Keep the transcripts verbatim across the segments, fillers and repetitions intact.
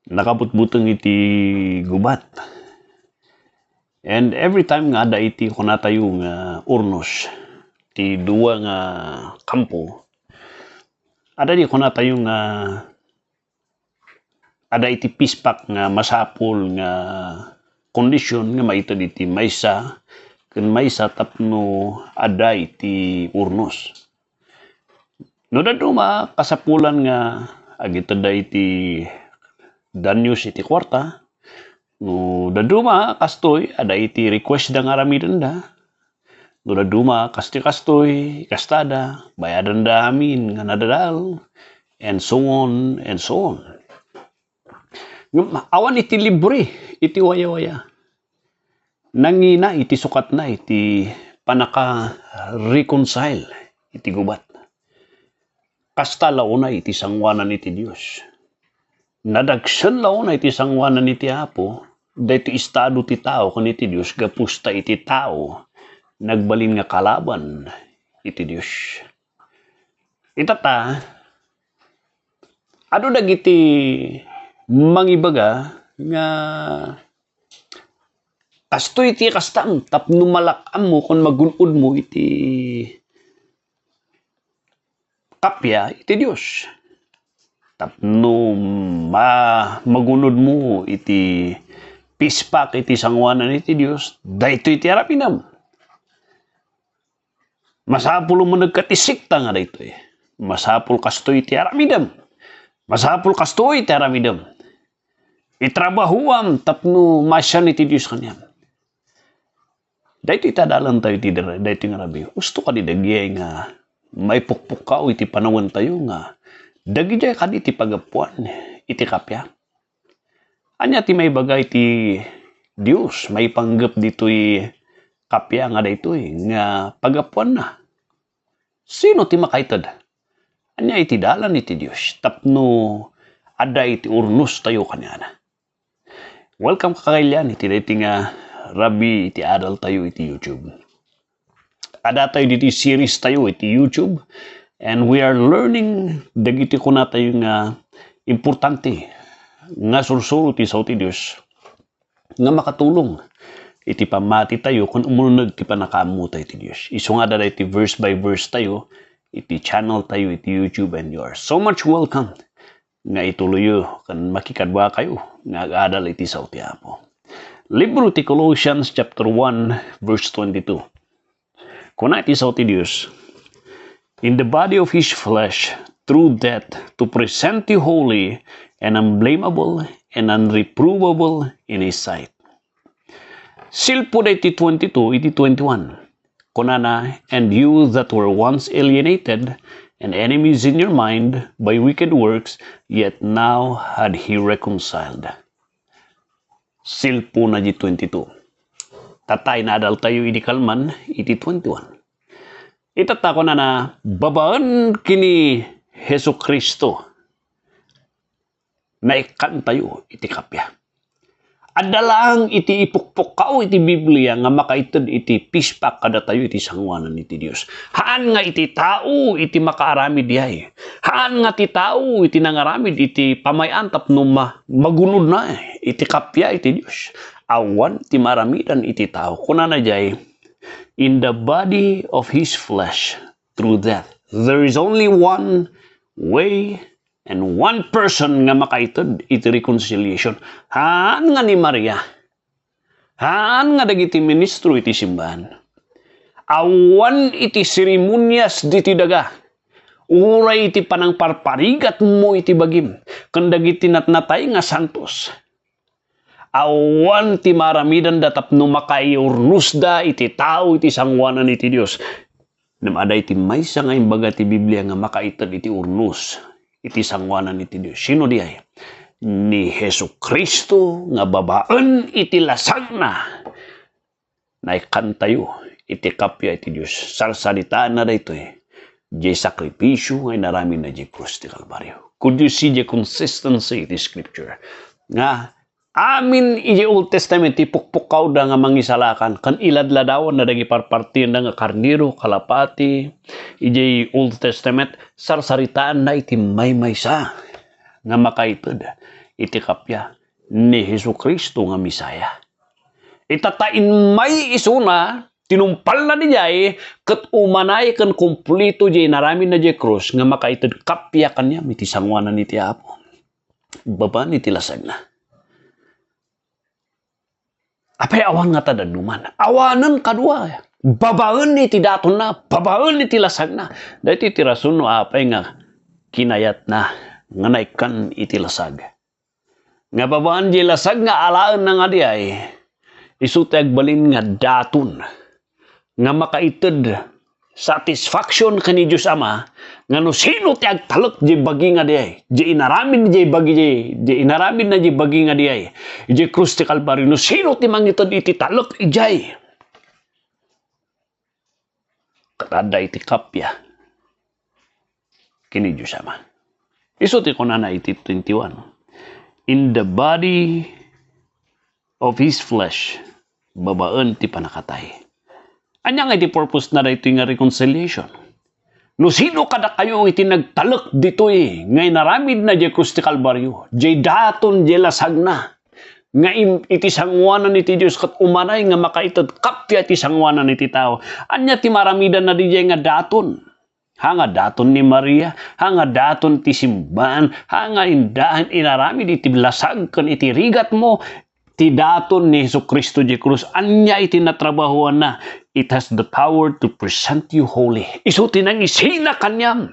nakabutbuteng iti gubat. And every time nga adda iti kunatayo nga urnos, ti dua nga kampo, adda di kunatayo nga adda iti pispak nga masapul nga kondisyon nga maited iti maysa ken maysa tapno adda iti urnos. No dadduma, kasapulan nga agitedda iti danyos iti kuarta. No dadduma, kastoy, adda iti request da nga aramidenda. No dadduma, kastoy, kastoy, kastada, bayadenda amin nga nadadal, and so on, and so on. Ngem awan iti libre iti wayawaya. Nangina iti sukatna iti pannaka-reconcile iti gubat. Kasta la unay iti sangoanan iti Dios. Nadagsen la unay iti sangoanan iti Apo, daytoy estado ti tao ken iti Dios gapu ta iti tao nagbalin nga kalaban iti Dios. Ita ta, adu dagiti mangibaga nga kastoy ti kastam tapno malak-ammo ken magun-odmo iti kappia iti Dios. Tapno ma-, magun-odmo iti pispak iti sangoanan iti Dios, daytoy ti aramidem. Masapul umaneg ka ti sekta nga daytoy. Masapul kastoy ti aramidem. Masapul kastoy ti aramidem. Itrabahoam tapno maasian iti Dios kaniam. Daytoy ti adalantayo iti dir-, daytoy nga rabii. Usto kadi dagiti nga maipukpukkaw iti panawentayo nga dagidiay kadi ti paggapuan iti kappia. Ania ti maibaga iti Dios maipanggep ditoy kappia nga daytoy nga paggapuanna? Sino ti makaited? Ania iti dalan iti Dios tapno adda iti urnostayo kaniana? Welcome, kakailian, iti daytoy nga rabii iti adaltayo iti YouTube. Adda tayo ditoy series tayo iti YouTube, and we are learning dagiti kunatayo nga importante nga sursuro ti sao ti Dios nga makatulong iti pammati tayo ken umulneg ti pannakaammo tayo iti Dios. Isu nga adda iti verse by verse tayo iti channel tayo iti YouTube, and you are so much welcome nga ituloyyo ken makikaduakayo nga agadal iti sao ti Apo. Libro ti Colossians chapter one, verse twenty-two. Kuna iti sao ti Dios, "In the body of his flesh, through death, to present you holy and unblameable and unreprovable in his sight." Silpo daytoy twenty-two iti twenty-one. Kunana, "And you that were once alienated and enemies in your mind by wicked works, yet now had he reconciled." Silpona di twenty-two. Tatay, naadal tayo idi kalman iti twenty-one. Itatta, kunana, babaen kini Jesu-Cristo, naikkan tayo iti kappia. Adda laeng iti ipukpukkaw iti Biblia nga makaited iti pispak kadatayo iti sangoanan iti Dios. Haan nga iti tao iti makaaramid diay. Haan nga ti tao iti nangaramid iti pamay-an tapno ma-, magunodna iti kappia iti Dios. Awan ti maaramidan iti tao. Kunana diay, "In the body of his flesh, through death." There is only one way and one person nga makaited iti reconciliation. Haan nga ni Maria. Haan nga dagiti ministro iti simbahan. Awan iti seremonias ditoy daga. Uray iti panangparparigatmo iti bagim ken dagiti natnatay nga santos. Awan ti maaramidanda tapno makaiurnosda iti tao iti sangoanan iti Dios. Ngem adda iti maysa nga imbaga ti Biblia nga makaited iti urnos iti sangoanan iti Dios. Sino diay? Ni Jesu-Cristo nga babaen iti lasagna. Naikkantayo iti kappia iti Dios. Sarsaritaanna daytoy, diay sakripisio nga inaramidna diay krus ti Kalbario. Could you see the consistency iti Scripture? Nga amin idiay Old Testament ti pukpukkawda nga mangisalakan ken iladladawanna dagiti parpartienda nga karnero, kalapati. Idiay Old Testament, sarsaritaanna iti maymaysa nga makaited iti kappia ni Jesu-Cristo nga Messiah. Ita ta immay isuna, tinumpalna idiay, ket umanay ken kumplito diay inaramidna diay krus nga makaited kappia kaniam iti sangoanan iti Apo. Babaen iti lasagna. Apay awan ngata dadduma? Awanen kadua. Babaen iti datonna, babaen iti lasagna. Daytoy ti rason no apay nga kinayatna nga naikkan iti lasag. Nga babaen diay lasag nga alaenna nga diay, isu ti agbalin nga daton nga makaited satisfaction ken ni Dios Ama, nga no sino ti agtalek diay bagi nga diay, diay inaramid diay bagi diay, diay inaramidna diay bagi nga diay, diay krus ti Kalbario, no sino ti mangited iti talek idiay, ket adda iti kappia ken ni Dios Ama. Isu ti kunana iti twenty-one, "In the body of his flesh," babaen ti pannakatay. Ania nga iti purpose na daytoy nga reconciliation? No sino kadakayo iti nagtalek ditoy nga inaramidna diay krus ti Kalbario, diay daton, diay lasagna, nga im-, iti sangoanan iti Dios ket umanay nga makaited kappia iti sangoanan iti tao, ania ti maramidanna didiay nga daton? Ha nga daton ni Maria, ha nga daton ti simbaan, ha nga indaen inaramid iti lasag ken iti rigatmo, ti daton ni Jesu-Cristo diay krus. Ania iti natrabahoanna? It has the power to present you holy. Isu ti nangisina kaniam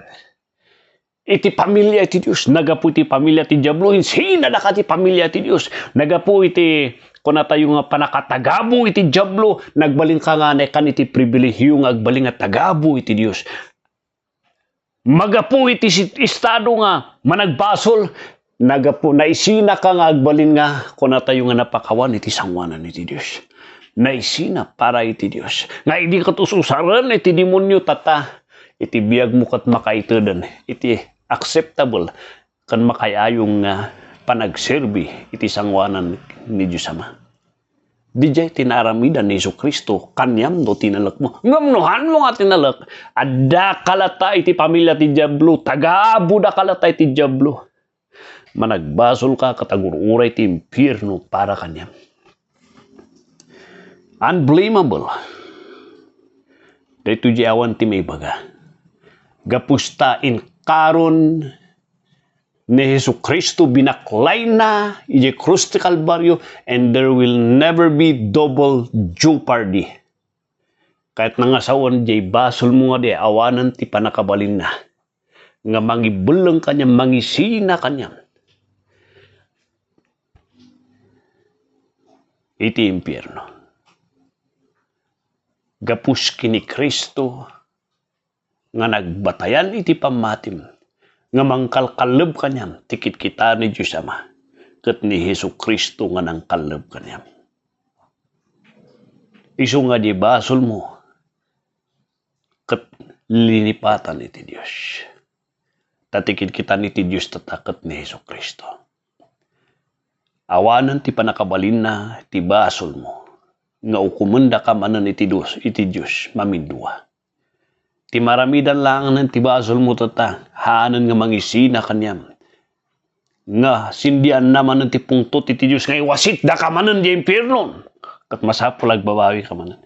iti pamilia iti Dios. Nagapu iti pamilia ti Diablo, insinadaka ti pamilia ti Dios. Nagapu iti, kunatayo nga, pannakatagabu iti Diablo, nagbalinka nga naikkan iti pribilehiyo nga agbalin nga tagabu iti Dios. Magapu iti sit-, estado nga managbasol, nagapu, naisinaka nga agbalin nga, kunatayo nga, napakawan iti sangoanan iti Dios. Naisina para iti Dios. Nga idi ket us-usaren iti demonio, tatta, iti biagmo ket makaiteden iti acceptable ken makay-ayong nga panagserbi iti sangoanan ni Dios Ama. Didiay ti naaramidan ni Jesu-Cristo kaniam no tinalekmo. Ngem no haanmo nga tinalek, addaka latta iti pamilia ti Diablo, tagabudaka latta iti Diablo. Managbasolka ket agur-uray ti impierno para kaniam. Unblameable. Daytoy diay awan ti maibaga. Gapu ta inkaron ni Jesu-Cristo, binaklayna idiay krus ti Kalbario, and there will never be double jeopardy. Kayatna nga sawen diay basolmo nga di awanen ti pannakabalinna nga mangibelleng kaniam, mangisina kaniam iti impierno. Gapus ken ni Cristo nga nagbatayan iti pammatim, nga mangkalkalleb kaniam ti kitkitaan ni Dios Ama, ket ni Jesu-Cristo nga nangkalleb kaniam. Isu nga di basolmo, ket linipatan iti Dios. Ta ti kitkitaan iti Dios tatta ket ni Jesu-Cristo. Awanen ti pannakabalinna ti basolmo nga ukomendaka manen iti Dios, iti Dios mamindua. Ti maramidan laengen ti basolmo tatta, haanen nga mangisina kaniam. Nga sindianna manen ti pungtot iti Dios nga iwasitdaka manen diay impierno. Ket masapul agbabawika manen.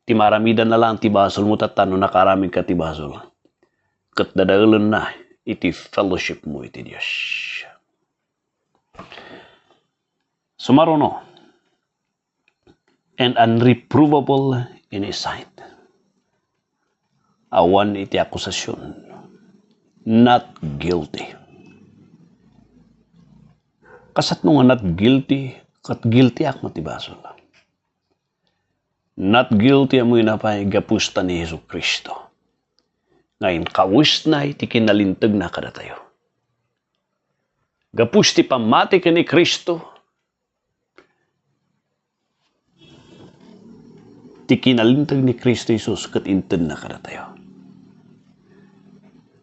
Ti maramidan laeng ti basolmo tatta no nakaaramidka ti basol. Ket dadaelenna iti fellowshipmo iti Dios. Sumaruno, and unreprovable in his sight. Awan iti akusasyon. Not guilty. Kasatno nga not guilty, ket guilty ak met ti basol. Not guilty, ammoyo pay, gapus ta ni Jesu-Cristo nga inkawesna iti kinalintegna kadatayo. Gapus ti pammati ken ni Cristo, ti kinalinteg ni Cristo Jesus ket intedna kadatayo.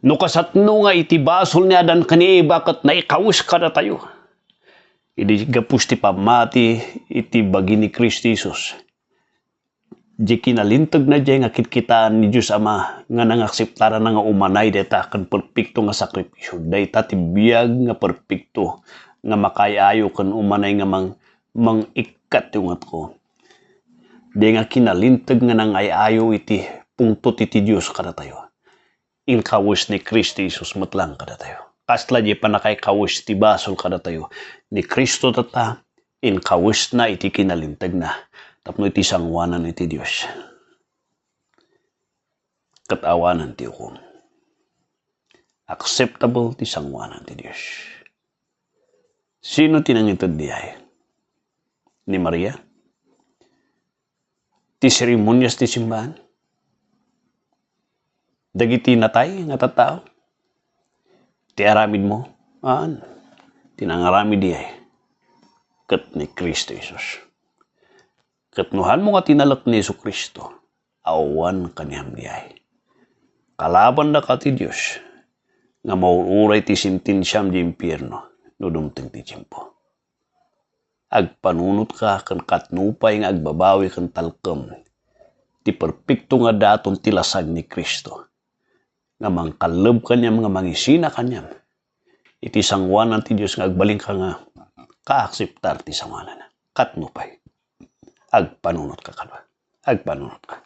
No kasatno nga iti basol ni Adan ken ni Eva ket naikawes kadatayo, idi gapus ti pammati iti bagi ni Cristo Jesus, di kinalintegna diay nga kitkitaan ni Dios Ama nga nangakseptarana nga umanay dayta ken perpekto nga sakripisio. Dayta ti biag nga perpekto nga makaay-ayo ken umanay nga mang-, mang-ikkat ti ungetko. Di nga kinalinteg nga nangay-ayo iti pungtot iti Dios kadatayo. Inkawes ni Cristo Jesus met lang kadatayo. Kasla di pannakaykawes ti basol kadatayo. Ni Cristo tatta, inkawesna iti kinalintegna. Tapno iti sangoanan iti Dios. Ket awanan ti ukom. Acceptable ti sangoanan ti Dios. Sino ti nangited diay? Ni Maria? Ti seremonias ti simbahan? Dagiti natay nga tattao? Ti aramidmo? Aan. Ti nangaramid diay ket ni Cristo Jesus. Ket no hanmo nga tinalek ni Jesu-Cristo, awan kaniam diay. Kalabannaka ti Dios nga maur-uray ti sentensiam di impierno no dumteng ti tiempo. Agpanunotka ken katnupay nga agbabawi ken talkem ti perpekto nga daton ti lasag ni Cristo nga mangkalleb kaniam, nga mangisina kaniam iti sangoanan ti Dios nga agbalinka nga kaakseptar ti sangoanan. Katnupay, agpanunotka kadua. Agpanunotka.